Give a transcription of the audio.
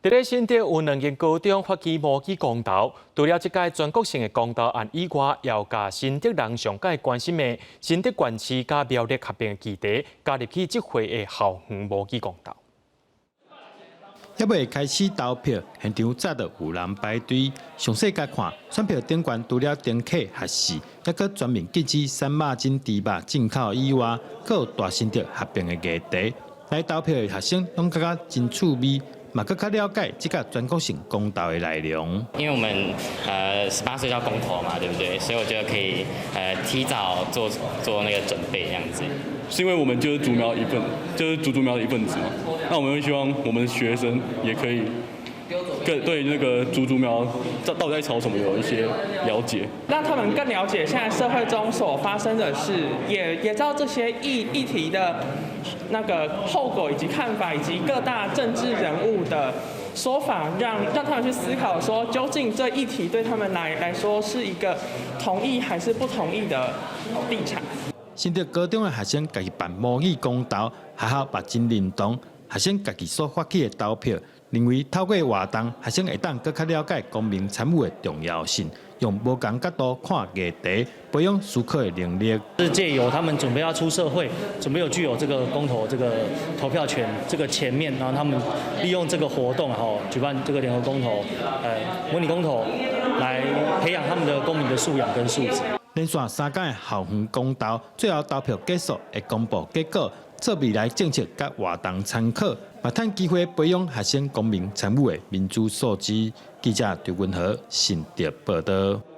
佇咧新竹有兩間高中發起模擬公投，除了這屆全國性的公投案以外，也有共新竹人上蓋關心的新竹縣市佮苗栗合併議題，加入去這回的校園模擬公投。猶未開始投票，現場早就有人排隊。詳細共看，選票頂懸除了丁克學士，猶閣全面禁止瘦肉精豬肉進口以外，閣有大新竹合併的議題。來投票的學生攏感覺真趣味，嘛閣較了解這個全國性公投的內容。因為我們18歲要公投嘛，對不對？所以我覺得可以提早做做那個準備，這樣子。是因為我們就是竹苗一份，就是竹竹苗的一份子嘛。那我們會希望我們的學生也可以更對那個竹竹苗到底在吵什麼有一些了解，讓他們更了解現在社會中所發生的事，也知道這些議題的那個後果以及看法，以及各大政治人物的說法，讓他們去思考說，究竟這議題對他們來說是一個同意還是不同意的立場。新竹高中的學生家己辦模擬公投，學校嘛真認同學生家己所發起的投票，認為透過活動，學生會當閣較了解公民參與的重要性，用無仝角度看議題，培養思考的能力。是藉由他們準備要出社會，準備有具有這個公投這個投票權，這個前面，然後他們利用這個活動，哈，舉辦這個聯合公投，模擬公投，來培養他們的公民的素養跟素質。連續三工的校園公投，最後投票結束會公布結果，做未來政策佮活動參考，嘛趁機會培養學生公民參與的民主素質。記者張文和新竹報導。